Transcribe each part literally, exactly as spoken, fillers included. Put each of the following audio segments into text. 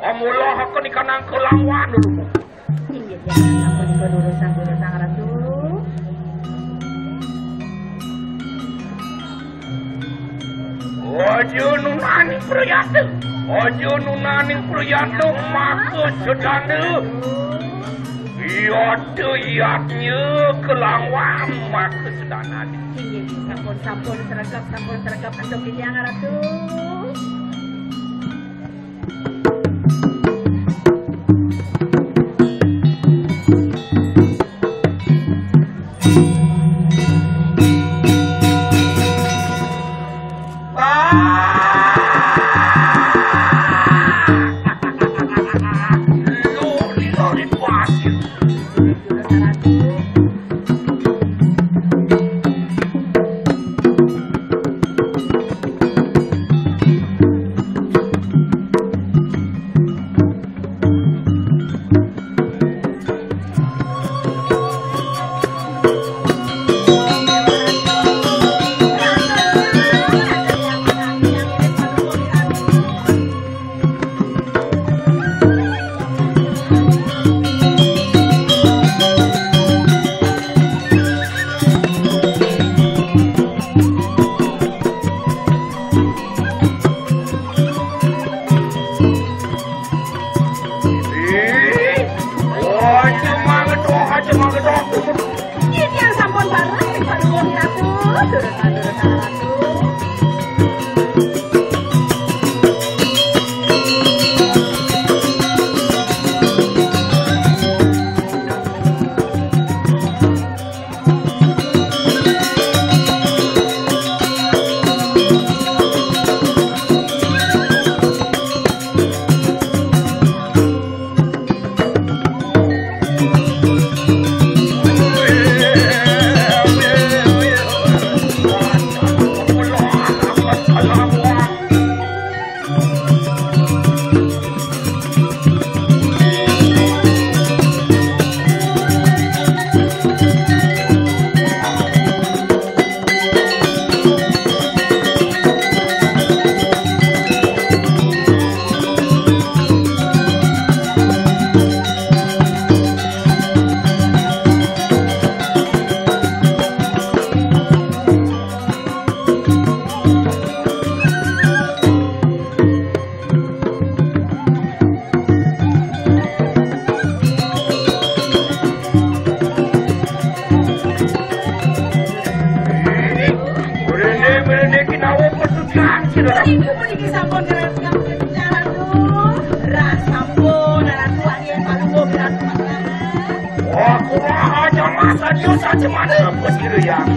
Amula aku nikanang kelangwan dulu. Inggih, ya, sampun nika durusang, durusang, Ratu. Aja nunaning priyata. Aja nunaning priyata maka sedana. Iyata iyatnya kelangwan maka sedana. Inggih, sampun, sampun sregep, sampun sregep antuk Hyang Ratu. Ih, aja mangedok, aja mangedok. Titiang sampun bareng, Pak Luwung Ratu. Durusang, durusang, Ratu. Mrene, mrene kinawa pesugihan sira. Ibu puniki sampun ngrasakake bicara tuh. Ras sampun, Ratu angin, Pak Luwung Ratu. Aku maha jamas, radio saja mana, Gusti Reyang.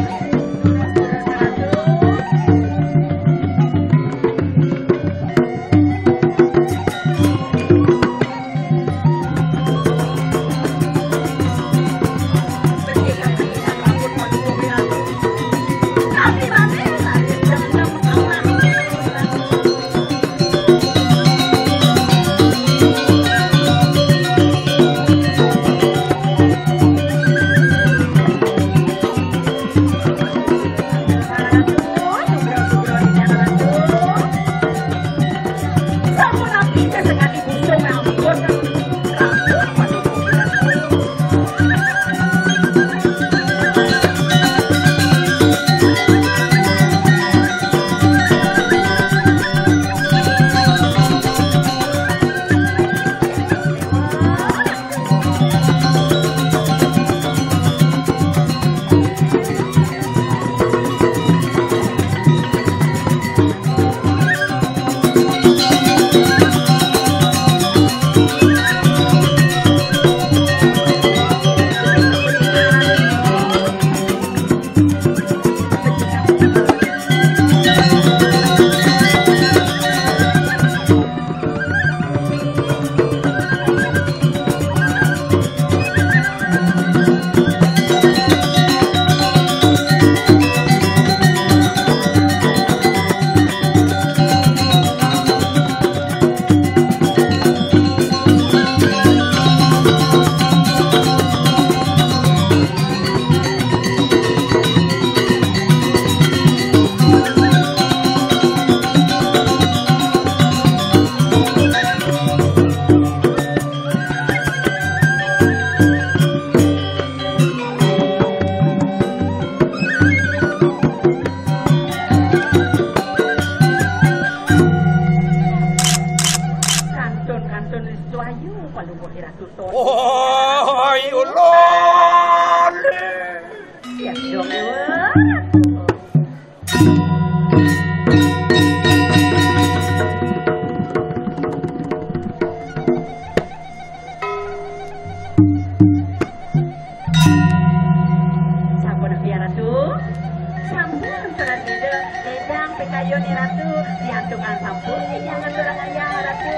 Kayun Ratu, diantukan sampun, jangan kurang ajar, Ratu.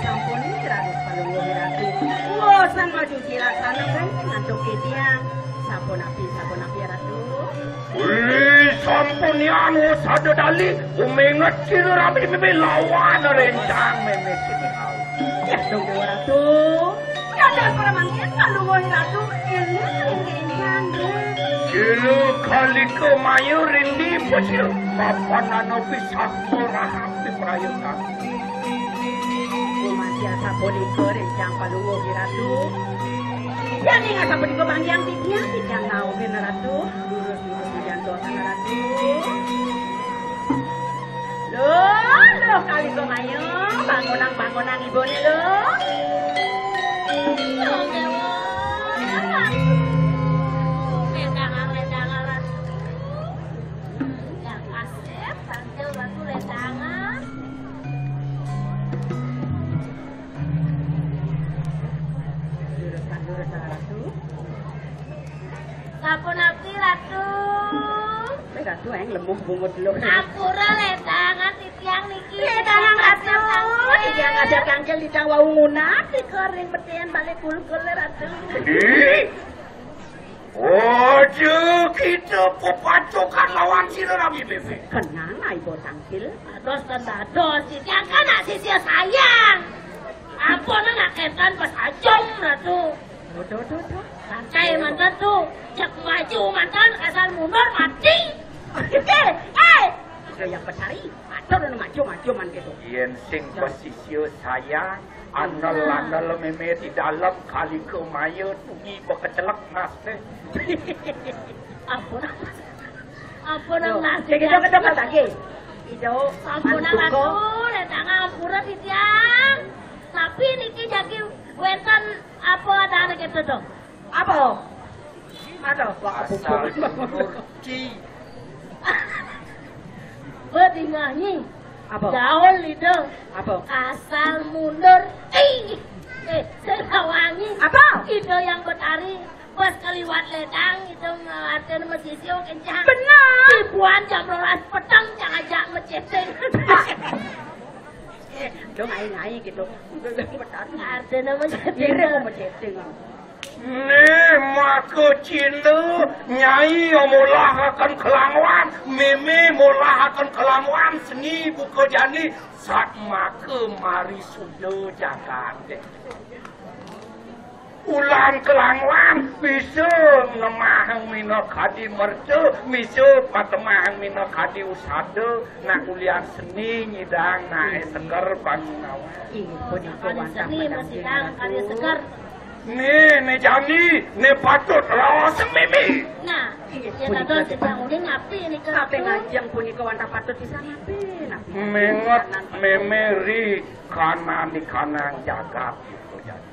Sampun, Ratu Palungguh Ratu. Bosan maju jilat sana kan ngantuk titiang. Sampun api, sampun api, Ratu. Wih, sampun yan, wis ada dali. Uminget sira rabi mimi lawan rencang mimi sini. Ya, dong, Dewa Ratu. Ya, ada para mangkin, Palungguh Ratu. Ini, ini, ini, ini. Sira kalika mayu rindi pesil. Papan ana pisang murah api perayutan. Gumanti asapunika rencang Palungguh Ratu. Yaning asapunika banggiang titiang, titiang nauhin Ratu. Durus durus pujan dosa Ratu. Lho, lho, kalika mayu, bangunang, bangunang ibune lho. Lho, Dewa. Wedangan, wedangan, Ratu. Yang asep, tangkil Ratu wedangan. Durus, durus, Ratu. Sapunapi, Ratu? Wéh, Ratu, aéng lemuh bungut lho. Ampura ledangan titiang niki. Ledangan, Ratu. Titiang ada kangkil, titiang wau ngunat, tika ring betéan balik kulkul, Ratu. Ih, aja kita pepacokan lawan sira rabi bébék. Kenang, Ai Bo Tangkil. Dados ten dados, titiang kan nak sisia sayang. Ampun nak kénten pas ajum, Ratu. Duh, duh, duh, duh. Santai manten tuh. Cek maju manten, asal mundur mati. Eh, eh. Gaya Betari, atur nu maju-maju man gitu. Yén sing pesisir sayang, andel-andel mémé di dalem kalika maya tungi bekecelek nas téh. Ampun, ampun. Ampun, Duh, Mas. Sing ijo kedok lagi. Ijo. Ampun, Mas Ratu, Tuko. Letang ampura titiang. Tapi niki jagi wénten apa adané kéto to? Apa? Aduh, kok asal mundur ti. Bedingahi. Apa? Daun lido. Apa? Asal mundur ti. Eh, senawangi. Apa? Ida Hyang Betari pas kaliwat ledang itu ngelartin mesisio kencang. Bener. Tibuan jam rolas peteng cang ajak meceting. Eh, dong aing-aing gitu. Udah, udah, Betari. Artinya meceting. Ira meceting. Nih, maka Cina, nyai molahaken kelangwan, mimi molahaken kelangwan, seni buka jani, sat maka mari suda jagat. Ulam kelangwan, bisa ngemahang mina kadi merca, bisa patemahang mina kadi usada, nak ulian seni nyidang naé seger pangunawan. Inggih punika wantah seni, Madam Jeng Ratu. Karya seger. Né, né jani, né patut raos mimi. Nah, inggih punika. Dados sedang uling api nika. Kaping ajeng punika wantah patut pisan api. Nah, menget mimi ri kanan di kanang jagat gitu jani.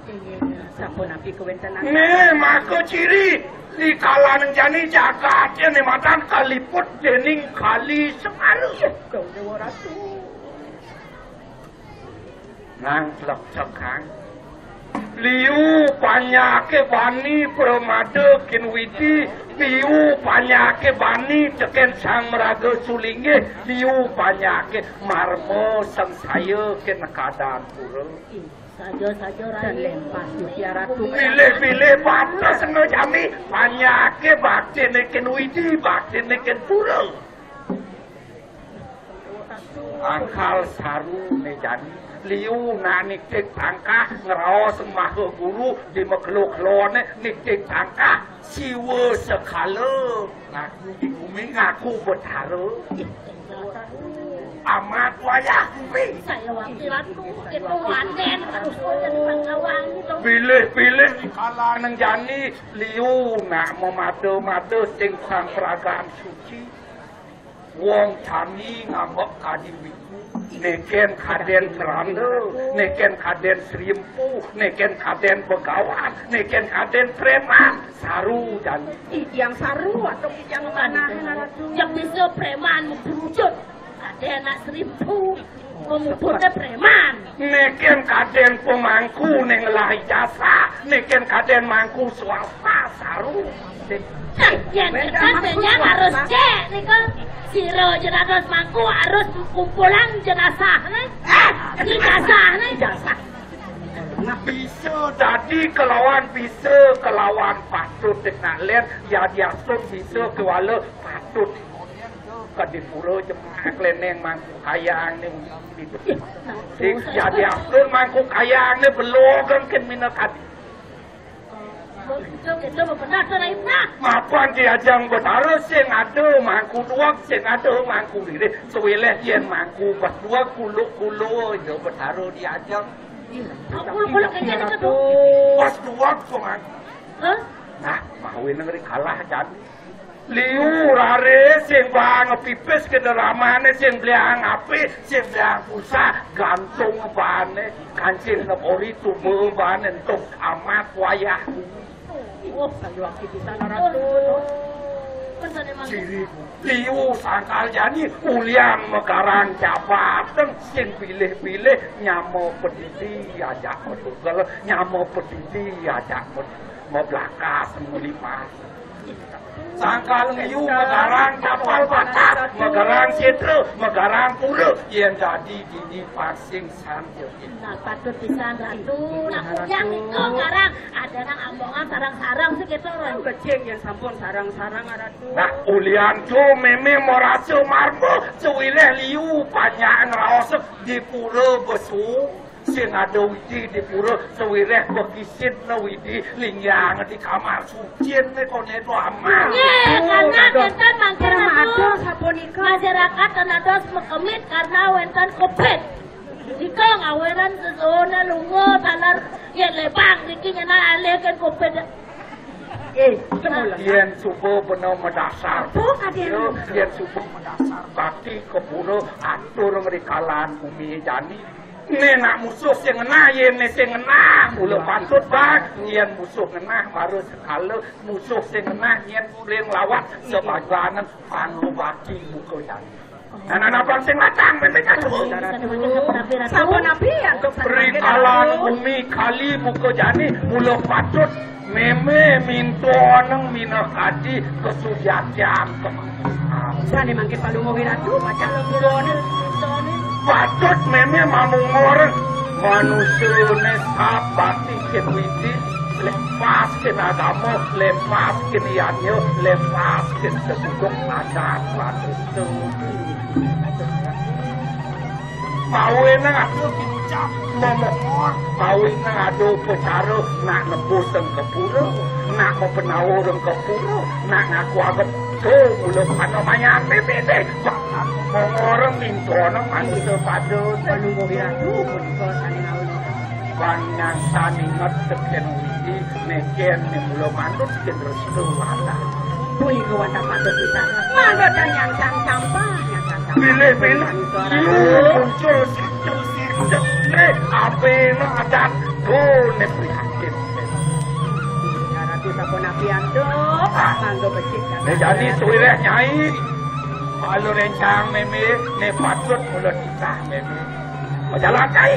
Inggih, sampun api kawéntenan. Né, maka ciri di kalaning jani jagaté né matan kaliput déning Kali Semaru. Iya, Déwa Ratu. Nang lecekang. Liu panyaké bani pramada kinwidi, liu panyaké bani tekén sang maraga sulinggih, liu panyaké marma sangsaya kinekadan pura. Saja-saja, Rai. Lempah, Gusti Ratu. Pilih-pilih batas seno jami, panyaké baktiné kinwidi, baktiné kinpura. Angkal saru né jani, liu nak nitih tangkah ngraos maha guru di makelo-keloné nitih tangkah Siwa Sekala ngaku di bumi ngaku Betara. Amat wayah kuwi. Saya wakil anu, itu waden, harus jadi pangkawang gitu. Pilih-pilih di kalangan jani, liu nak memado-mado sing sang pragan suci. Wong jani ngambek kadi wiku, neken kaden keranda, neken kaden srimpu, neken kaden begawan, neken kaden preman. Saru jani. Ih, yang saru atau yang tanah, Ratu? Yang bisa preman mengkerucut. Ada anak srimpu, pemuburnya preman. Neken kaden pemangku neng lah ijazah, neken kaden mangku swasta, saru. Nah, yang kita harus cek nih kan. Siro jenazah mangku harus kumpulan jenazah nih. Eh, ijazah nih. Ijazah. Bisa dadi kelawan bisa kelawan patut dek nak len, ya diatur bisa kewala patut. Ka di pura jemaah kleneng mangku kayang ni. Sing jadi atur mangku kayang ni belogeng ken mina kadi. Betul, betul, benar, tuh, Raimna. Mapan diajang betara sing ada mangku duweg, sing ada mangku lirih. Sewilih yen mangku bas duweg kuluk-kuluk ya betara diajang. Aku lupa lagi ada tuh. Bas duweg tuh mangku. Hah? Nah, mau negeri kalah jadi. Liu rare sing bang pipis ke deramane sing beliang api sing beliang pulsa gantung bane kancil nepori tubuh bane entuk amat wayah. Oh, sayuwakti pisan, Ratu. Ciri liu sangkal jani ulian megarang jabatan sing pilih-pilih nyama pedidi ajak metugel nyama pedidi ajak met- meblakas melipas. Sangkal ngiyu megarang kapal patah, megarang setra, megarang pura, yang jadi dini pasing sanjil. Nah, patut pisan Ratu. Nah, yang itu ngarang ada nang ambongan sarang-sarang sih gitu, Ron. Becik yang sampun sarang-sarang, Ratu. Nah, ulian tu memang merasa marmo, sewilih liu panjang raos di pura besu. Sing ada widi di pura sewireh begisin na widi lingyang di kamar sucin ne kone to amal. Ye, karena kita mangkir ada sapunika. Masyarakat tenados mekemit karena wenten covid. Jika ngaweran sesuhuna lunga talar ye lebang niki nyena alih kan covid. Eh, yen suba bena medasar. Apa kadian? Yen suba medasar bakti kebuna atur ngrikalan bumi jani. Né nak musuh sing ngenah, yén né sing ngenah, mula patut, Bang. Yén musuh ngenah, baru sekala musuh sing ngenah, yén ulih nglawat, sebaganan pangubati muka jani. Nah, nah, nah, Bang, sing matang, mending aku. Sampun napi, antuk sampun. Rikalan umi kali muka jani, mula patut. Mémé minta nang minah kadi kasujatian kemanggisan. Sané mangkin Palungguh Wiratu pacang ngudoni. Patut mémé mamungor manusané sabakti kén widi, lepas kén agama, lepas kén yadnya, lepas kén seguduk adat manusa. Pawenang aku kincap memohon, pawenang ada upacara nak nebus teng ke pura, nak mepenawa teng ke pura, nak ngaku agama. Tuh, mula pada mayat bebedek. Mongoreng mintono manusia pada. Panunggu wiratu punika sané ngawi. Pangansan inget tekén widi, nekén né mula manut kén restu wanda. Punika wanda patut pisan. Mangga nyangkang sampah, nyangkang sampah. Pilih-pilih. Iya, muncul situ-situ. Né, apa yang adat? Tuh, né prihatin. Ratu sapunapi antuk, mangga becik. Né, jadi suwireh nyai. Kalau rencang mémé, né patut mula titah mémé. Majalah kai.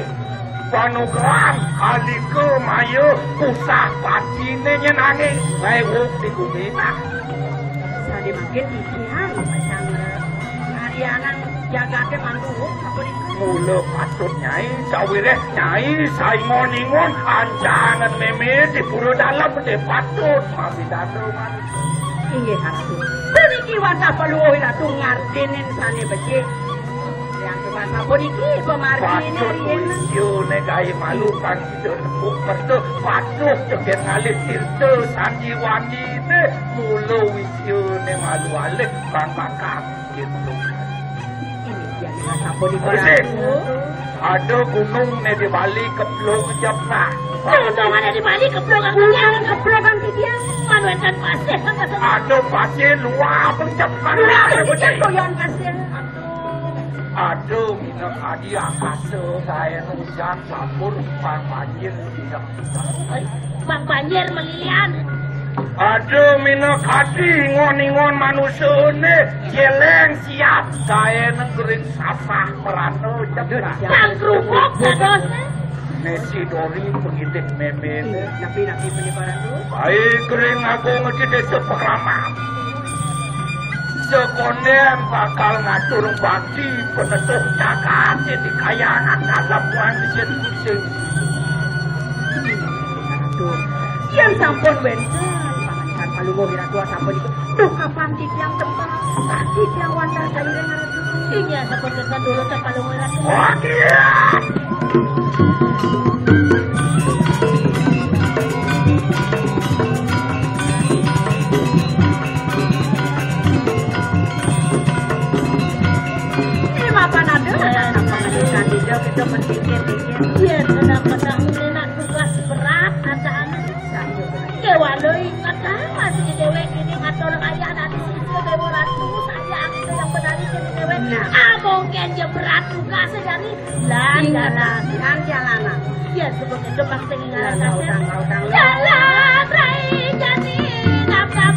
Panugrahan kalika maya pusah patiné nyenangé. Baik, wong di bumi nah. Sané mangkin titiang pacang ngarianan jagaté manduwung sapunika. Mula patut nyai, sawireh nyai saingon-ingon ancangan mémé di pura dalem dé patut mabidadari. Inggih, Ratu. Puniki wantah Palungguh Ratu ngartinin sané becik. Yang cuma sapuniki pamarginé. Patut riyin. Wisiané gaé malu kang sida tepuk perta patuh tekén ngalih tirta sanjiwaniné mula wisiané malu alih kang bakal gitu. Ini dia. Sampun iku. Ada gunung né di Bali keblok jepna. Gunung mana di Bali keblok? Gunung keblok kan dia. Mana wénten pasir. Ada pasir luar jepna. Luar jepna, goyang pasir. Aduh, minum adi angkasa, saya hujan campur banjir. Bang banjir melilian. Aduh, minum adi ngon-ngon manusia né, jeleng siap, saya nenggerin sapah merano jepna. Bang kerupuk, bagus. Nesi Dori pengidik mémé. Napi-napi penyebaran tu? Baik, kering aku ngecit itu pengramat. Sekondén bakal ngatur bakti penetuh jagat di kayangan alam wangsit kucing. Aduh, yang sampun wénten, pangandikan Palungguh Wiratu sampun iku. Duh, kapan titiang tembang? Titiang wantah kaliring Ratu. Inggih sampun kersa dulu teh Palungguh Ratu. Wah, iya. Ini mapan ada, ada apa kita kita berpikir-pikir. Iya, tenang-tenang, enak tugas berat, ada anak. Déwa lo inget ah, masih déwék ini ngatur ayah nanti siswa Déwa Ratu, saya aku yang benar ini déwék. Nah. Ah, mungkin dia berat juga sejari. Lah, ingat, jalan. Kan jalanan. Ya, sebut itu pasti ingat. Lah, nggak usah, nggak usah. Jalan, Rai, jadi nafkah.